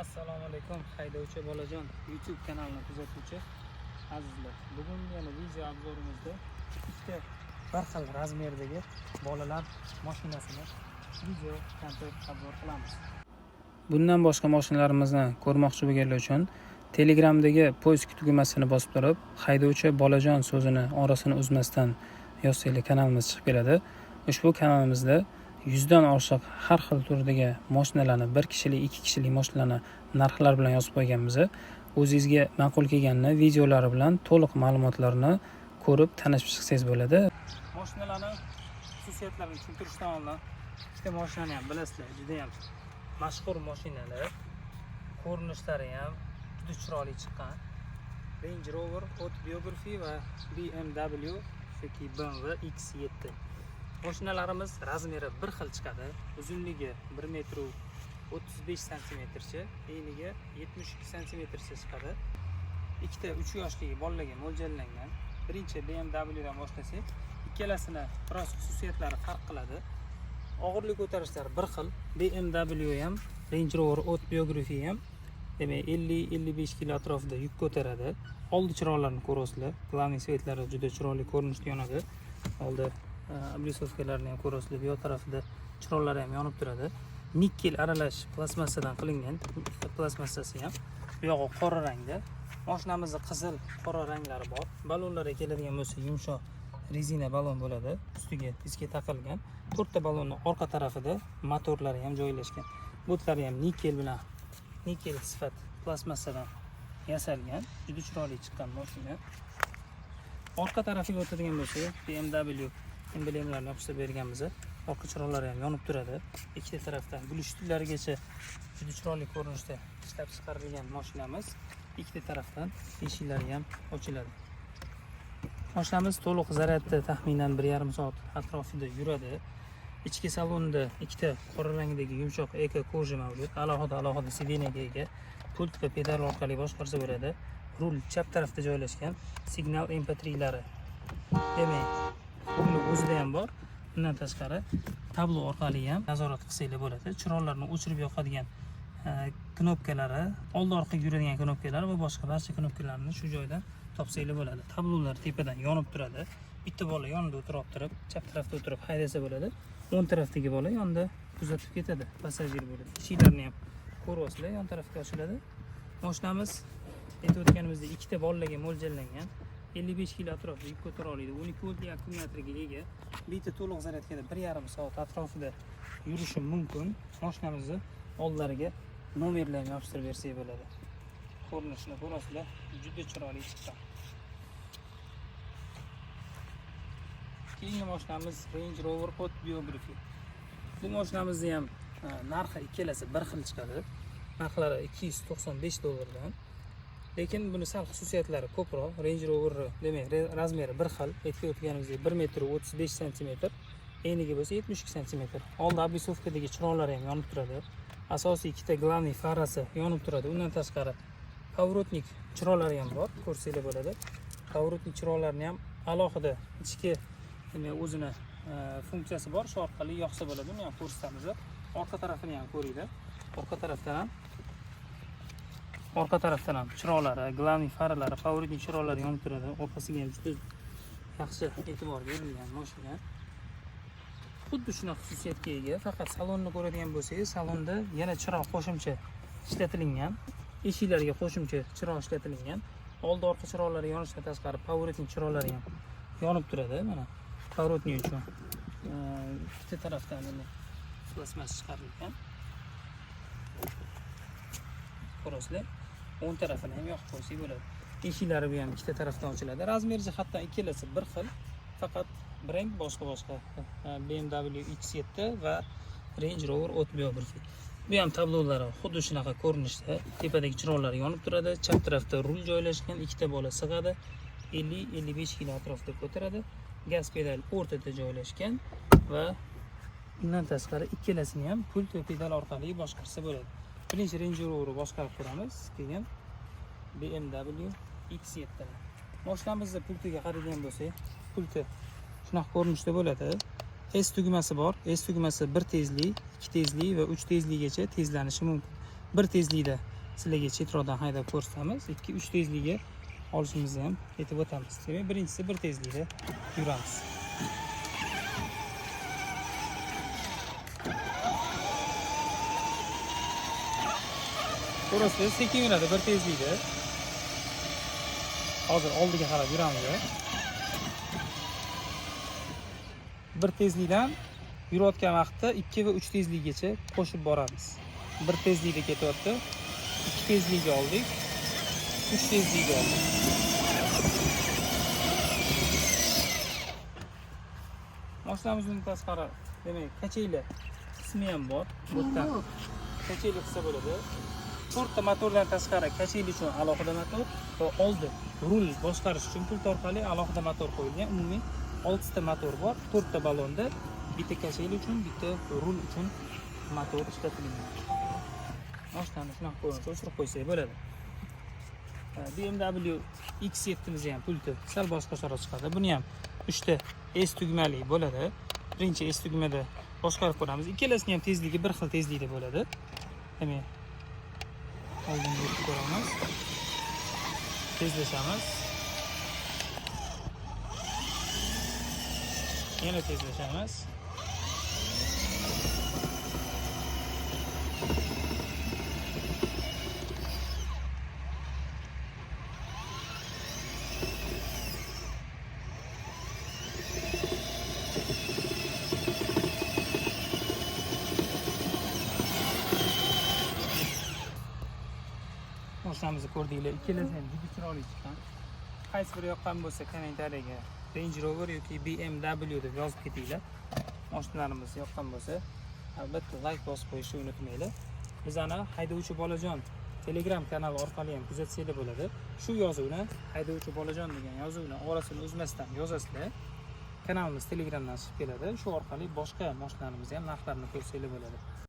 Assalomu alaykum, haydovchi bolajon YouTube kanalini kuzatuvchi azizlar. Bugun yana video обзор imizda ikkita bir xil razmerdagi bolalar mashinasini video kontent обзор qilamiz. Bundan boshqa mashinalarimizni ko'rmoqchi bo'lganlar uchun Telegramdagi поиск tugmasini bosib turib, "haydovchi bolajon" so'zini orasini uzmasdan yozsanglar, kanalimiz chiqib keladi. Ushbu kanalimizda 100 dan oshiq har xil turdagi mashinalarni, bir kishilik, ikki kishilik mashinalarni narxlar bilan yozib qo'yganmiz. O'zingizga ma'qul kelganini videolari bilan to'liq ma'lumotlarni ko'rib, tanishib chiqsangiz bo'ladi. Mashinalarni xususiyatlarini tushuntirishdan oldin, ikkita mashinani ham bilasizlar, juda ham mashhur mashinalar. Ko'rinishlari ham juda chiroyli chiqqan. Range Rover Autobiography va BMW yoki BMW X7. Mashinalarimiz razmeri bir xil chiqadi. Uzunligi 1 metr 35 santimetrcha, enigi 72 santimetrcha chiqadi. Ikkita 3 yoshli bolalarga mo'ljallangan. Birinchi BMW dan boshlasak, ikkalasini biroz xususiyatlari farq qiladi. Og'irlik ko'tarishlari bir xil. BMW ham, Range Rover Autobiography ham, demak, 50-55 kilo atrofida yuk ko'taradi. Oldi chiroqlarini ko'rasizlar. Главный свет lari juda chiroyli ko'rinishda yonadi. Oldi обрисовка larini ham ko'rasizlar. Bu yoq tarafida chiroqlari ham yonib turadi. Nikkel aralash plastmassadan qilingan, plastmassasi ham. Bu yog'i qora rangda. Mashinamizda qizil, qora ranglari bor. Ballonlarga keladigan bo'lsa, yumshoq rezina ballon bo'ladi. Ustiga diska taqilgan. To'rtta ballonni orqa tarafida motorlari ham joylashgan. Butlari ham nikel bilan, nikel sifat plastmassadan yasalgan. Juda chiroyli chiqqan mashina. Orqa tarafiga o'tadigan bo'lsak, BMW emblemalarini yopishtirib berganmiz. Orqa chiroqlari ham yonib turadi. Ikkita tarafdan глушитель larigacha juda chiroyli ko'rinishda ishlab chiqarilgan mashinamiz. Ikkita tarafdan eshiklari ham ochiladi. Mashinamiz to'liq zaryadda taxminan 1,5 soat atrofida yuradi. Ichki salonda ikkita qora rangdagi yumshoq эко кожа mavjud. Alohida alohida сиденье ga ega. Pult va pedal orqali boshqarsa bo'ladi. Rul chap tarafda joylashgan. Signal MP3lari, demak, rulni o'zida ham bor. Undan tashqari tablo orqali ham nazorat qilsanglar bo'ladi. Chiroqlarni o'chirib yoqadigan knopkalari, oldi orqaga yuradigan knopkalar va boshqa barcha knopkalarni shu joydan topsanglar bo'ladi. Tablolar tepadan yonib turadi. Bitta bola yonida o'tirib turib, chap tarafda o'tirib haydasa bo'ladi. O'ng tarafdagi bola yonida kuzatib ketadi, passajir bo'ladi. Eshiklarni ham ko'ryapsizlar, yon tarafga ochiladi. Mashinamiz, aytib o'tganimizdek, ikkita bolalarga mo'ljallangan. 55 kilo atrofida yuk ko'tara oladi. 12 voltli akkumulyatorga ega. Bitta to'liq zaryadkada 1,5 soat atrofida yurishi mumkin. Mashinamizni oldilariga nomerlarni yopishtirib bersak bo'ladi. Ko'rinishini ko'rasizlar, juda chiroyli chiqqan. Keyingi mashinamiz Range Rover Autobiography. Bu mashinamizni ham narxi ikkalasi bir xil chiqadi. Narxlari 295 dollardan. Lekin buni sal xususiyatlari ko'proq. Range Rover, demak, razmeri bir xil. Aytib o'tganimizdek, 1 metr 35 santimetr, enigi bo'lsa 72 santimetr. Oldi обрисовка dagi chiroqlari ham yonib turadi. Asosiy ikkita главный farasi yonib turadi. Undan tashqari поворотник chiroqlari ham bor, ko'rsanglar bo'ladi. Поворотник chiroqlarini ham alohida ichki, demak, o'zini funksiyasi bor, shu orqali yoqsa bo'ladi. Uni ham ko'rsatamiz. Orqa tarafini ham ko'ringlar. Orqa tarafdan ham chiroqlari, главный faralari, поворотник chiroqlari yonib turadi. Orqasiga ham juda yaxshi e'tibor berilgan mashina. Xuddi shunaqa xususiyatga ega, faqat salonni ko'radigan bo'lsangiz, salonda yana chiroq qo'shimcha ishlatilingan. Eshiklarga qo'shimcha chiroq ishlatilingan. Oldi orqa chiroqlari yonishidan tashqari поворотник chiroqlari ham yonib turadi. Mana, поворотник uchun ikkita tarafdan endi plastmas chiqarilgan. Ko'rasizlar, o'ng tarafini ham yoqib qo'ysak bo'ladi. Eshiklari bu ham ikkita tarafdan ochiladi. Razmer jihatdan ikkalasi bir xil, faqat brend boshqa boshqa BMW X7 va Range Rover Autobiography. Bu ham tablolari xuddi shunaqa ko'rinishda, tepadagi chiroqlar yonib turadi. Chap tarafda rul joylashgan, ikkita bola sig'adi. 50-55 kilo atrofida ko'taradi. Gaz pedal o'rtada joylashgan va undan tashqari ikkalasini ham pult va pedal orqali boshqarsa bo'ladi. Birinchi Range Roverni boshqarib ko'ramiz, keyin BMW X7 ni. Mashinamizni pultiga qaraydigan bo'lsak, pulti shunaqa ko'rinishda bo'ladi. S tugmasi bor. S tugmasi bir tezlik, ikki tezlik va uch tezlikgacha tezlanishi mumkin. Bir tezlikda sizlarga chetroqdan haydab ko'rsatamiz. 2, 3 tezlikka olishimizni ham aytib o'tamiz. Demak, birinchisi bir tezlikda yuramiz. Ko'rasizlar, sekin yuradi bir tezlikda. Hozir oldiga qarab yuramiz. Bir tezlikdan yurayotgan vaqtda 2 va 3 tezlikgacha qo'shib boramiz. Bir tezlikda ketyapti. 2 tezlikka oldik. 3 tezlikka oldik. Mashinamizdan tashqari, demak, kachayli qismi ham bor. Bu yerdan kachayli qilsa bo'ladi. 4 ta motordan tashqari kachayli uchun alohida motor va oldi rul boshqarish uchun pult orqali alohida motor qo'yilgan. Umumiy 6 ta motor bor. 4 ta balonda bitta kachayli uchun, bitta rul uchun motor ishlatilgan. Mashinani shunaqa ko'rinishda o'chirib qo'ysak bo'ladi. BMW X7 ham pulti sal boshqacharoq chiqadi. Buni ham 3 ta S tugmali bo'ladi. Birinchi S tugmada boshqarib ko'ramiz. Ikkalasini ham tezligi bir xil tezlikda bo'ladi. Demak, oldinga yetib ko'ramiz. Tezlashamiz. Yana tezlashamiz. Mashinamizni ko'rdinglar, ikkalasi ham juda chiroyli chiqqan. Qaysi biri yoqqan bo'lsa kommentariyaga Range Rover yoki BMW deb yozib ketinglar. Mashinalarimiz yoqqan bo'lsa, albatta like bosib qo'yishni unutmanglar. Bizani Haydovchi Bolajon Telegram kanali orqali ham kuzatsanglar bo'ladi. Shu yozuvni Haydovchi Bolajon degan yozuvni orasini uzmasdan yozasizlar. Kanalimiz Telegramdan chiqib keladi. Shu orqali boshqa mashinalarimizni ham narxlarini ko'rsanglar bo'ladi.